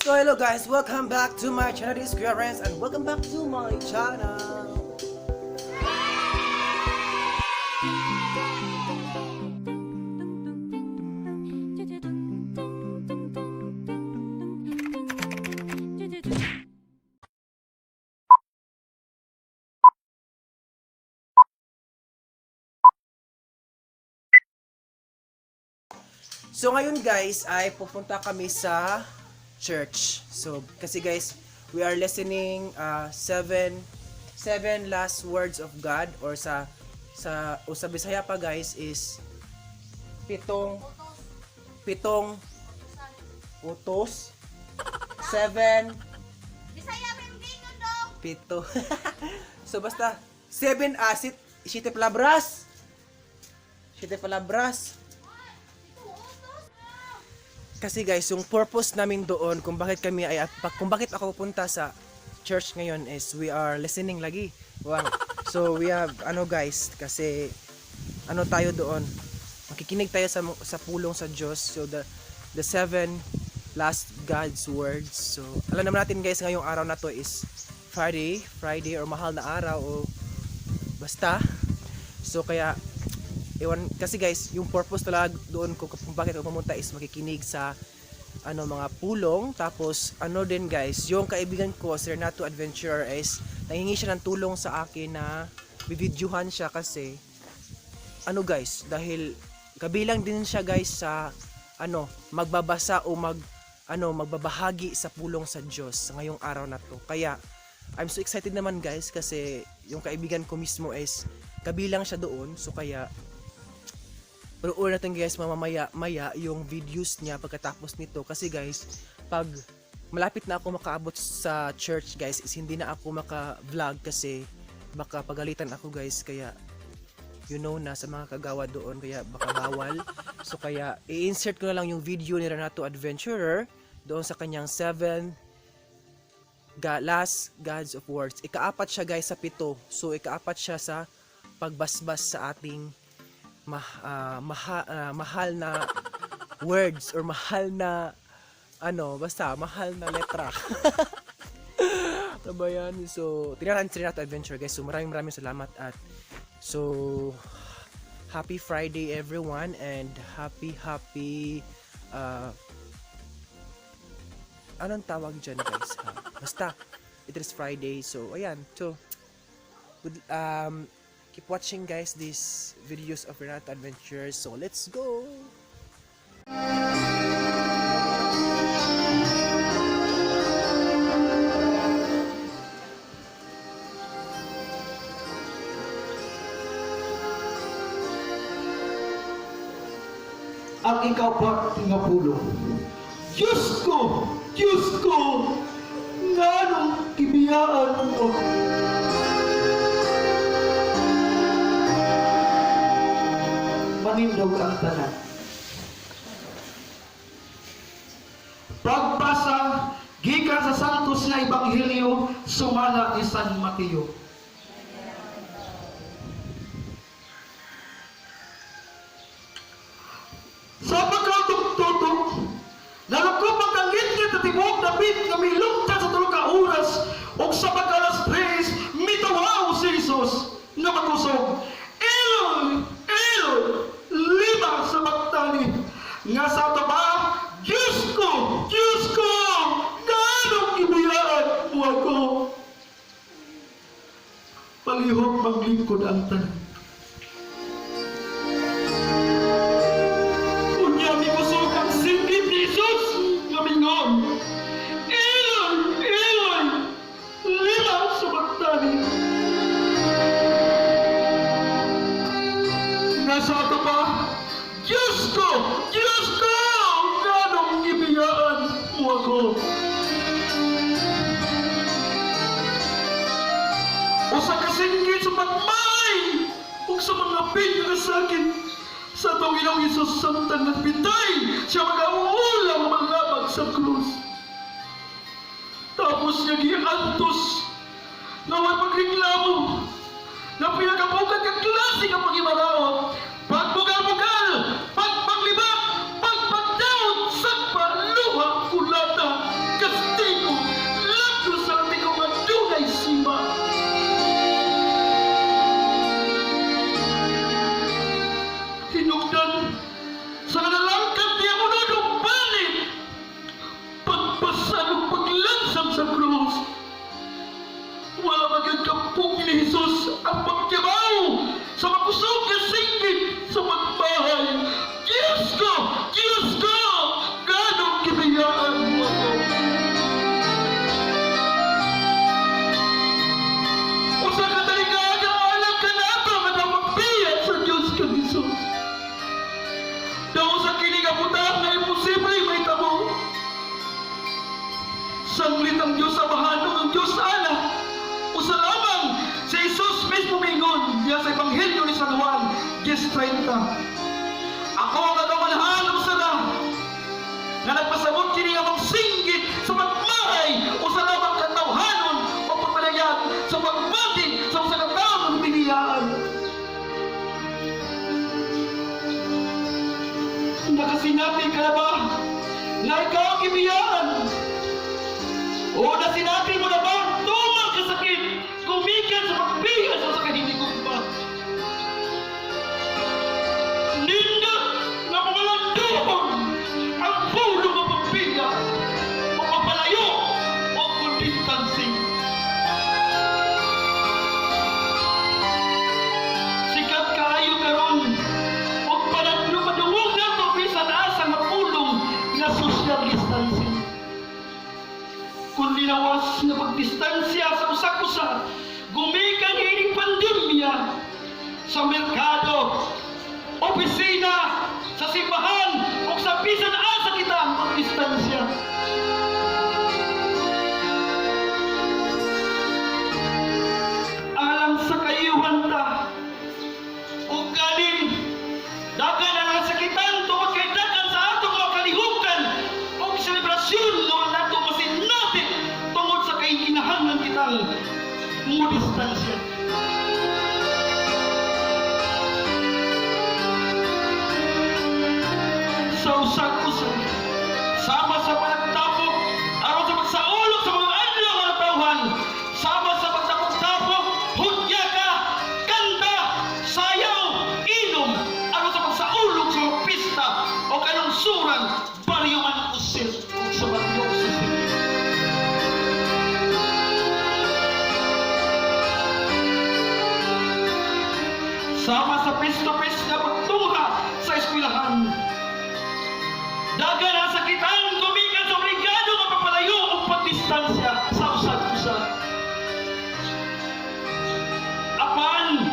So hello guys, welcome back to my channel, this is Kuya Renz, and welcome back to my channel. So ngayon guys ay pupunta kami sa church. So kasi guys, we are listening seven last words of God or sa o sa Bisaya pa guys is pitong pitong utos, seven Bisaya ba yung gingon dong? pito. So basta seven acid, siete palabras. Siete palabras. Kasi guys, yung purpose namin doon kung bakit kami ay kung bakit ako pupunta sa church ngayon is we are listening lagi. Wow. So we have ano guys, kasi ano tayo doon? Makikinig tayo sa pulong sa Diyos. So the seven last God's words. So alam naman natin guys, ngayong araw na to is Friday, Friday or mahal na araw o basta. So kaya ewan kasi guys, yung purpose talaga doon ko kung bakit ako pumunta is makikinig sa ano mga pulong. Tapos ano din guys, yung kaibigan ko si Renato Adventurer is nangingi siya ng tulong sa akin na bibidyohan siya kasi ano guys, dahil kabilang din siya guys sa ano magbabasa o mag ano magbabahagi sa pulong sa Diyos sa ngayong araw na to. Kaya I'm so excited naman guys kasi yung kaibigan ko mismo is kabilang siya doon. So kaya panoorin natin guys mamaya maya yung videos niya pagkatapos nito kasi guys, pag malapit na ako makaabot sa church guys is hindi na ako maka-vlog kasi baka pagalitan ako guys, kaya you know na sa mga kagawa doon, kaya baka bawal. So kaya i-insert ko na lang yung video ni Renato Adventurer doon sa kanyang seven last Gods of Words. Ikaapat siya guys sa pito. So ikaapat siya sa pagbasbas sa ating mahal na words or mahal na ano, basta mahal na letra. Ano ba yan? So, tingnan natin si Renato Adventure guys. So, maraming maraming salamat at so, happy Friday everyone and happy happy anong tawag dyan guys? Ha? Basta, it is Friday. So, ayan. So, good, keep watching guys these videos of Renato Adventures. So, let's go! Ang ikaapat nga pulong. Diyos ko! Diyos ko! Nganong gibiyaan mo ako? Manindog ang tanan. Pagbasa gikan sa Santos nga Ebanghelyo sumala ni San Mateo. Sa pagkatutok, nalukop ang kangitngit at tibuok dapit nga milungtad sa tulo ka oras ug sa pagka-alas 3 mituhaw si Jesus nga makusog, "Eloi, Eloi, lima sabaktani?" Nga sa ato ba, "Diyos ko, Diyos ko, nganong gibiyaan mo ako?" Palihog maglingkod ang tanan. Unya mikusog ang singgit ni Jesus nga mingon, "Eloi, Eloi, lima sabaktani?" Nga sa ato pa, "Diyos ko, Diyos ko, nganong gibiyaan mo ako?" Usa ka singgit sa pagmaay ug sa mga nga sakit sa atong Ginoong Hesus samtang nagbitay siya magauulang manglabag sa krus. Tapos niya giantos nga way pagreklamo na pinakabukat nga klase nga pagimaraot, pagbugal-bugal, pagpaglibak, pagpagdaot, sagpa, luha, kulata, Sanglit ang Diyos Amahan ug ang Diyos Anak. Usa lamang. Si Jesus mismo mingon diya sa Ebanghelyo ni San Juan 10:30. "Ako ang kagamanahan, usa ra, nga nagpasabot kini nga singgit sa pagmahay, usa lamang ka tawhanon o pagpanayag sa pagmati sa usa ka tawo nga biniyaan." Nakasinati ka na ba nga ikaw ang gibiyaan? O nasinati mo na ba ang tumang kasakit gumikan sa pagbiya sa usa ka hinigugma? Nindot nga pamalandong ang pulong nga pagbiya o pagpalayo o distancing. Sikat kaayo karon og panaglo madungog nato bisan asa nga pulong nga social distancing. Kun linawas nga pagdistansya sa usa-usa gumikan ining pandemya, sa merkado, opisina, sa simbahan ug sa bisan asa kita magdistansya. Alang sa kayuhan ta, ug galing dagan ang kasakitan tungod kay dagan sa atong mga kalihukan ug selebrasyon nga wala nato masinati tungod sa kay kinahanglan kitang mo distansya. Sa usag-usag, sama sa panagtapok aron sa pagsaulog sa mga adlaw nga natawhan, sama sa pagtapok-tapok, hudyaka, kanta, sayaw, inom aron sa pagsaulog sa mga pista o kanungsuran, baryo man usil ug sa baryo usil. Sama sa face-to-face nga pagtungha sa eskwelahan. Dagan ang sakitan gumikan sa obligado nga pagpalayo o pagdistansya sa usag-usa. Apan,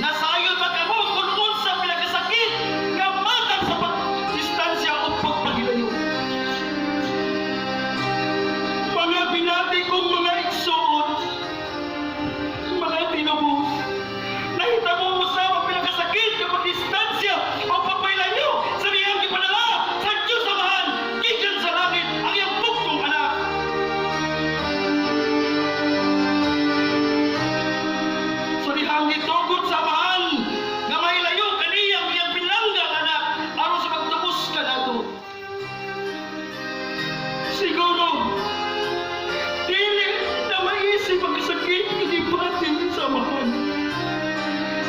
nasayod ba kamo kung unsa pinakasakit nga matang sa pagdistansya o pagpahilayo? Mga binati kong mga igsoon, mga tinubos, nahitabo mo sa ang pinakasakit nga pagdistansya o pagpahilayo sa dihang gipadala sa Diyos Amahan gikan sa langit ang iyang bugtong anak. Sa dihang gitugot sa Amahan nga mahilayo kaniyang iyang pinanggang anak aron sa pagtubos kanato. Siguro, dili na maisip ang kasakit nga gibati sa Amahan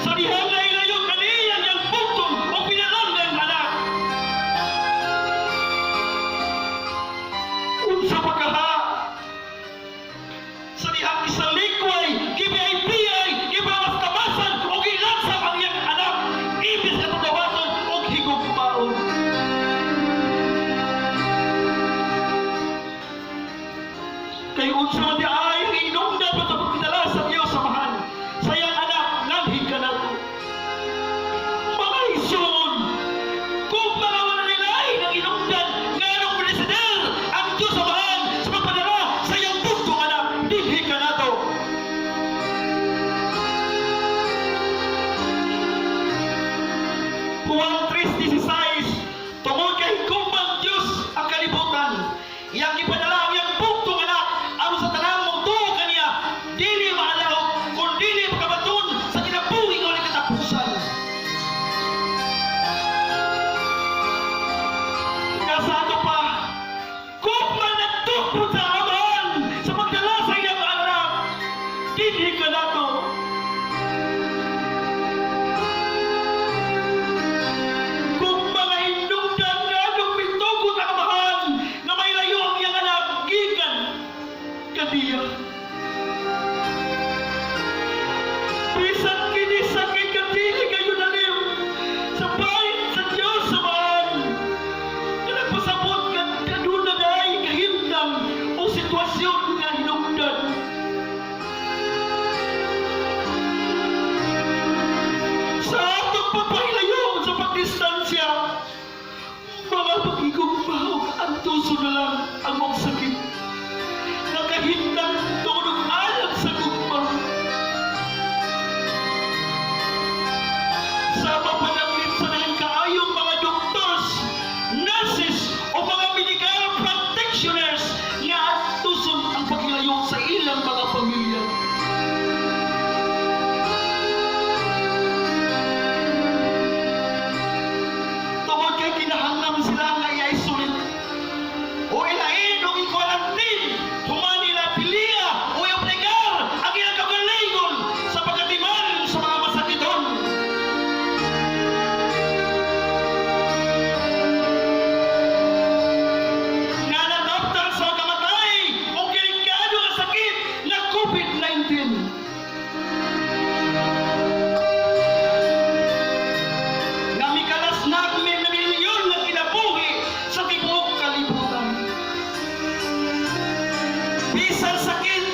sa dihang nahilayo kaniyang iyang bugtong o pinalanggang anak. Unsa pa kaha sa dihang isalikway, gibiay-biyay, gibawas-tabasan o gilansam ang iyang anak, imbis nga tudawaton o higugmaon. Kay unsa man di ay ang inungdan pa sa pagpidala sa Diyos Amahan sa iyang anak nganhi kanato. Mga igsoon, kung mga wala nila ay ng inungdan nganong presidente ang Diyos Amahan sa pagpadala sa iyang bugtong anak dinhi kanato. Juan 3:16, tungod kay kumang Diyos ang kalibutan, iyang gipadala ang iyang bugtong anak aron sa tanang motuo kaniya dili maalahok kun dili makabaton sa kinabuhi nga walay katapusan. Nga sa ato pa, kung man nagtukod sa Amahan sa pagdala sa iyang anak dinhi kanato. Kung mga hinungdan nga anong mitugot ang Amahan nga may layo ang iyang anak gikan kaniya. Bisan kini sakit kadili kayo nalim sa bahin sa Diyos Amahan nga nagpasabot nga aduna ay kahimtang o Bisan sakit,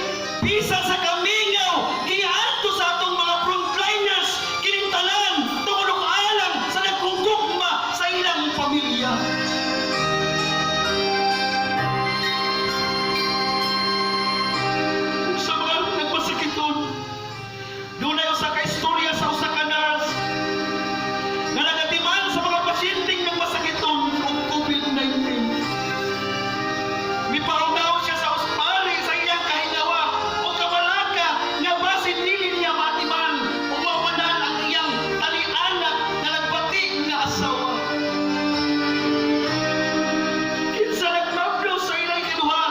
bisan sa kamingaw, giadto sa atong mga frontliners, kining tanan tungod og alang sa nagkugugma sa ilang pamilya. Ug sa mga nagmasakiton, dunay usa ka istorya sa usa ka nurse nga nagatiman sa mga pasyenteng nagmasakiton og COVID-19. Miparugaw siya sa ospitali sa iyang kahingawa o kabalaka nga basin dili niya maatiman o mawanan ang iyang talianak nga nagbati nga asawa. Kinsa nagmablo sa ilang kinuha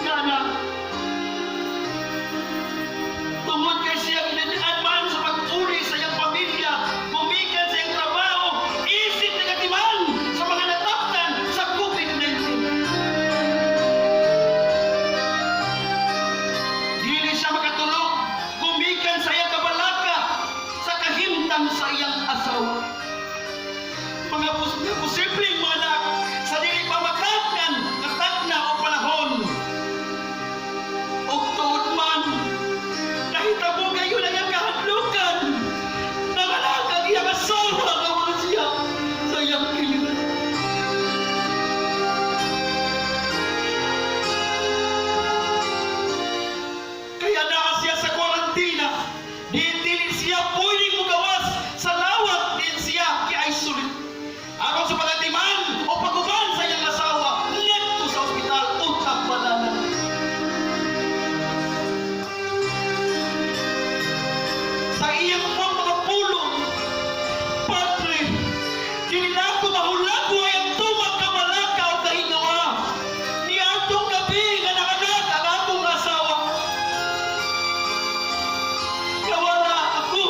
nga anak? Tungod kay siya ginadaan sa pag-uli sa iyang pamilya, gumikan sa iyang trabaho, isip nagatiman sa mga nataptan sa COVID-19. Dili siya makatulog, gumikan sa iyang kabalaka, sa kahimtang sa iyang asawa. Mga posibleng mga anak, sa dili pa matagnan, natagna o panahon. Og tuod man, nahitabo gayon ang iyang kahadlukan, nanganak ang iyang asawa nga wala siya sa iyang kiliran. Kaya naa siya sa kwarantena. Di dili siya pwedeng mugawas sa lawak din siya ki-isolate. Aron sa pagatiman o paguban sa iyang asawa ngadto sa ospital untag bananan. Sa iyang pong mga pulong, "Padre, dili nako mahulagway ang tumang kabalaka o kahingawa. Niadtong gabi nga nanganak ang akong asawa. Nga wala ako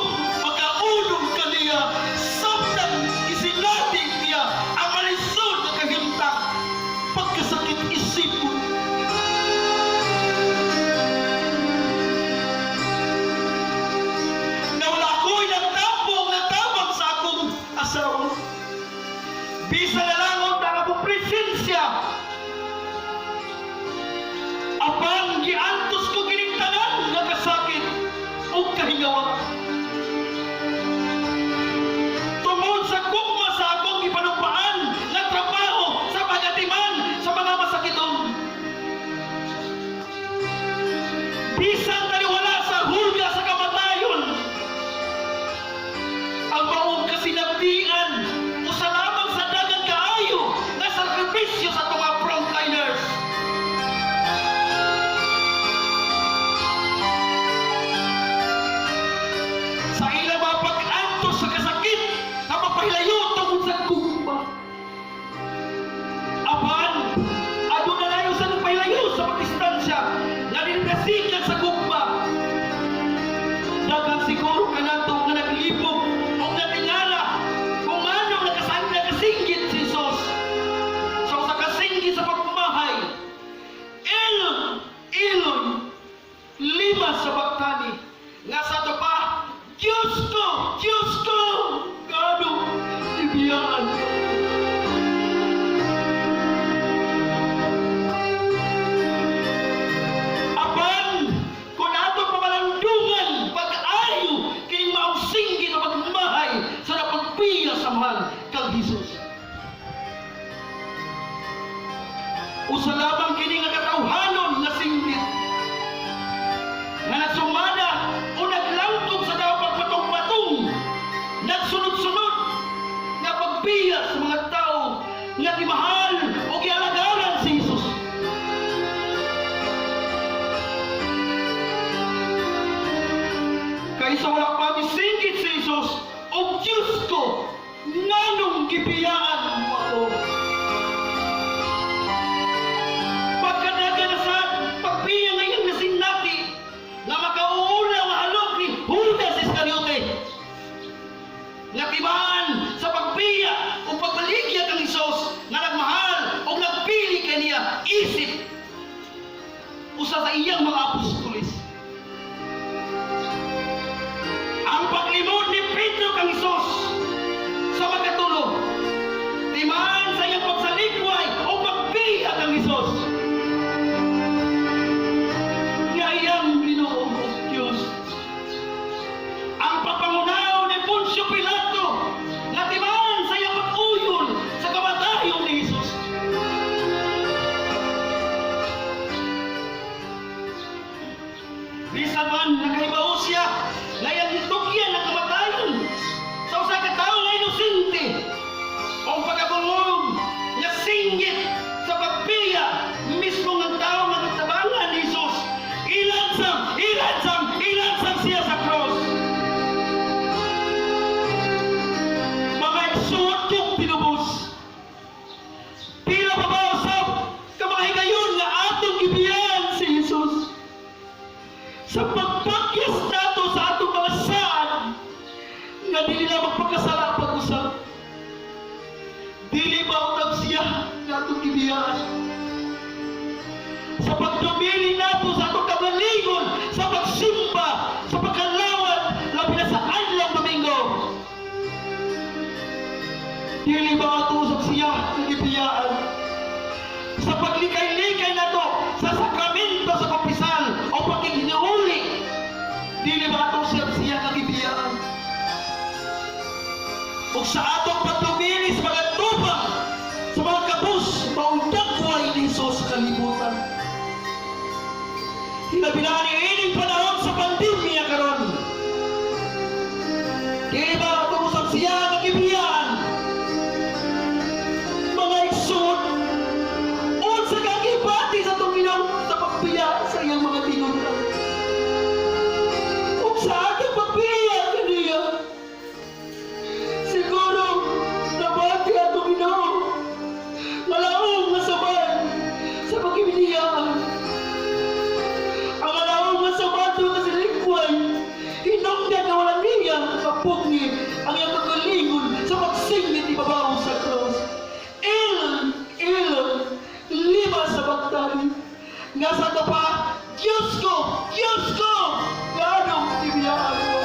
makaulong kaniya samtang isinati niya ang malisod nga kahimtang pagkasakit isipon. Nga wala ako'y nagtapong natabang sa akong asawa. Bisa na lang ang akong presensya. Apan giantos ko kining tanan nga kasakit ug kahingawa. Tungod sa gugma sa akong gipanumpaan nga trabaho sa pagatiman sa mga masakiton. Bisan taliwala sa hulga sa kamatayon, ang maong kasinatian usa lamang sa daghang kaayo nga sakripisyo sa atong mga frontliners. Sa ilang mga pag-antos sa kasakit nga mapahilayo tungod sa gugma. Apan, aduna layo sa nagpahilayo sa pag-distansya nga dinasikan sa gugma. Daghan siguro kanato nga naglibog o natingala kung nganong nakasinggit si Jesus. Sa usa ka singgit sa pagmahay, "Eloi, Eloi, lima sabachthani?" Nga sa ato pa, "Diyos ko, Diyos ko, nganong gibiyaan mo?" Apan, kung ato pamalandungan, pag-ayo, kay maong singgit na pagmahay sa napagpiya sa mahal kang Jesus. Usa lamang kini nga katawhanon nga singgit nga nagsumada o naglangkob sa daw pagpatong-patong, nagsunod-sunod nga pagbiya sa mga tao nga gimahal o gialagaran si Jesus. Kaysa wala pa misinggit si Jesus og "Diyos ko, nganong gibiyaan mo ako?" Pagkadagan na sa pagbiya ngayon na sinati nga makauuna nga halok ni Judas Iscariote nga tibaan sa pagbiya o pagbaligya kang Hesus nga nagmahal o nagpili kaniya isip usa sa iyang mga apostoles. Ang paglimod ni Pedro kang Hesus sa magkatulo, timaan sa iyang pagsalikway o pagbiya kang Hesus. Bisan man nakahibaw siya nga iyang gitugyan ang kamatayon sa usa ka tawo nga inosente o pagkabungog nga singgit sa pagbiya mismo nga tawo nga gitabangan ni Jesus, ilansang, ilansang, ilansang siya sa cross. Mga igsuon kong tinubos, pila pa ba usab ka mga higayon nga atong gibiyaan si Jesus sa pagpakyas nato sa atong mga saad nga dili na magpakasala pag-usab? Dili ba usab siya nga atong gibiyaan sa pagdumili nato sa atong kagalingon, sa pagsimba, sa pagkalawat, labi na sa adlaw Domingo? Dili ba ato usab siya nga gibiyaan sa paglikay-likay nato sa sakramento sa kumpisal o pakighinuuli? Dili ba ato siya siya nga gibiyaan? Ug sa atong pagdumili sa mga tubang, sa mga kabus, maong dagway ni Jesus sa kalibutan. Hilabi na ining panahon sa pandemya karon. Dili ba ato usab siya nga gibiyaan? Mga igsoon, unsa ka gibati sa atong Ginoo sa pagbiya sa iyang mga tinun-an? Ug sa atong pagbiya kaniya, siguro nabati atong Ginoo malaong nga sabay sa pagibiniyaan. Ang malaong nga sabay nga silikway, hinungdan nga wala niya kapugni ang iyang kagalingon sa pagsingit ibabaw sa cross. "El, El, lima sabaktani?" Nga sa pa, "Diyos ko, Diyos ko, nganong gibiyaan mo?"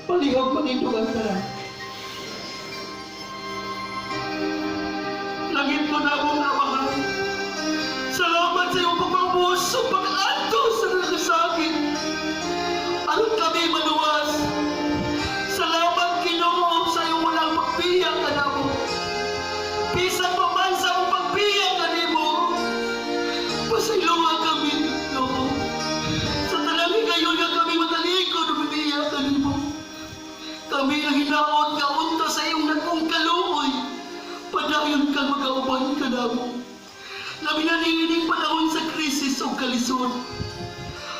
Palihog manindog ang tanan. Langit mo na akong Amahan. Salamat sa iyong pagpaubos sa pag-antos sa nakasakit aron kami maluwas. Salamat, Ginoo, sa iyong walang pagbiya kanamo. Bisan pa man sa among pagbiya kanimo, pasayloa kami, Ginoo. Sa tanang higayon nga kami matalikod o bibiya kanimo. Kami ang hinaot nga unta sa iyong dakong kaluoy, padayon kang magauban kanamo. Labi na niining panahon sa krisis o kalisod.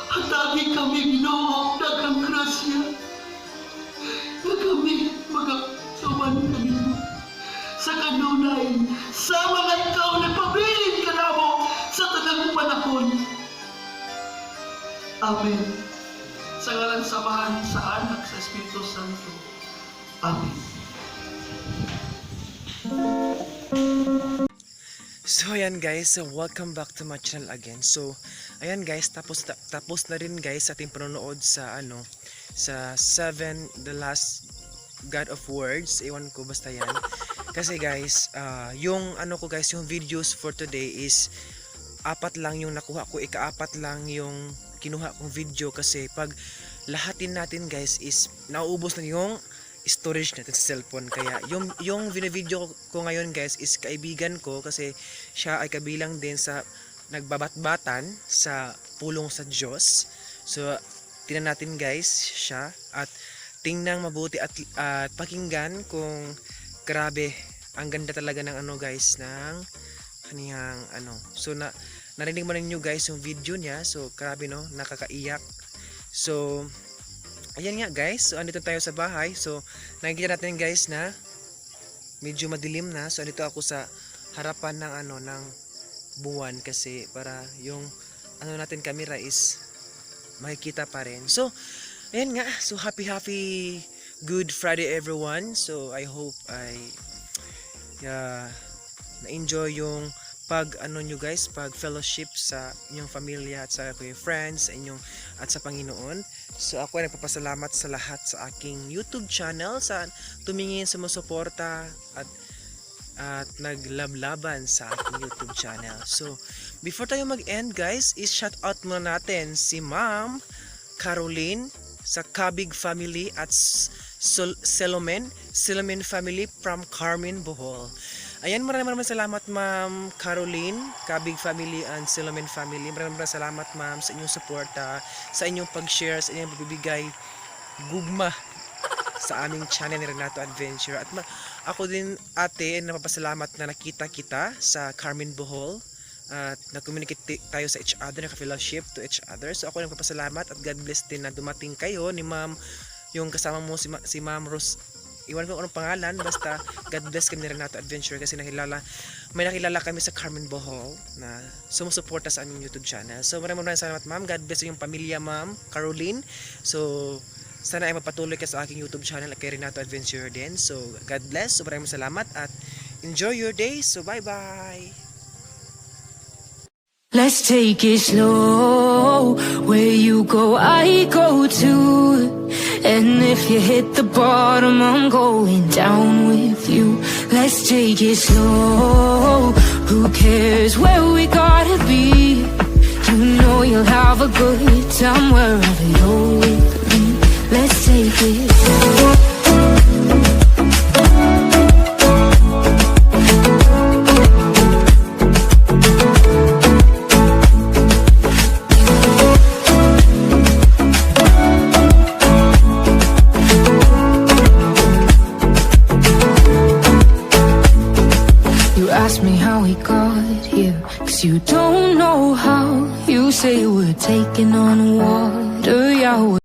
Hatagi kami, Ginoo, daghang grasya nga kami magauban kanimo sa kanunay, sa mga ikaw nagpabilin kanamo sa tanang panahon. Amen. Sa ngalan sa Amahan, sa Anak, sa Espiritu Santo. Amen. So ayan guys, so welcome back to my channel again. So ayan guys, tapos na rin guys sa ating panonood sa ano, sa Seven The Last God of Words, ewan ko basta yan. Kasi guys, yung ano ko guys, yung videos for today is apat lang yung nakuha ko, ikaapat lang yung kinuha kong video kasi pag lahatin natin guys is nauubos na yung storage natin sa cellphone. Kaya yung video ko ngayon guys is kaibigan ko kasi siya ay kabilang din sa nagbabatbatan sa pulong sa Diyos. So tingnan natin guys siya at tingnan mabuti at pakinggan kung grabe ang ganda talaga ng ano guys, ng kaniyang ano. So na narinig mo ninyo guys yung video niya. So grabe no, nakakaiyak. So ayan nga guys, so andito tayo sa bahay. So nakikita natin guys na medyo madilim na. So andito ako sa harapan ng ano, ng buwan kasi para yung ano natin, camera is makikita pa rin. So ayan nga, so happy happy Good Friday, everyone. So I hope ay na-enjoy yung pag ano nyo guys, pag fellowship sa inyong pamilya at sa inyong friends, sa inyong at sa Panginoon. So ako ay nagpapasalamat sa lahat sa aking YouTube channel, sa tumingin, sumusuporta at naglablaban sa aking YouTube channel. So before tayo mag-end guys, is shout out muna natin si Ma'am Caroline sa Kabig family at Solomen, Solomen family from Carmen, Bohol. Ayan, maraming maraming salamat, Ma'am Caroline, Kabig Family and Silomen Family. Maraming maraming salamat, Ma'am, sa inyong suporta, sa inyong pag-share, sa inyong pagbibigay gugma sa aming channel ni Renato Adventure. At ako din, ate, napapasalamat na nakita kita sa Carmen, Bohol at na-communicate tayo sa each other, naka-fellowship to each other. So ako nagpapasalamat at God bless din na dumating kayo ni Ma'am, yung kasama mo si Ma'am Rose, iwan ko kung anong pangalan, basta God bless kami ni Renato Adventure kasi may nakilala kami sa Carmen, Bohol na sumusuporta sa aming YouTube channel. So maraming maraming salamat, Ma'am. God bless yung pamilya, Ma'am Caroline. So sana ay mapatuloy ka sa aking YouTube channel at kay Renato Adventure din. So God bless. So maraming salamat at enjoy your day. So bye bye. Let's take it slow. Where you go, I go too. And if you hit the bottom, I'm going down with you. Let's take it slow. Who cares where we gotta be? You know you'll have a good time wherever you're with me. Let's take it slow. You ask me how we got here, 'cause you don't know how. You say we're taking on water, yeah.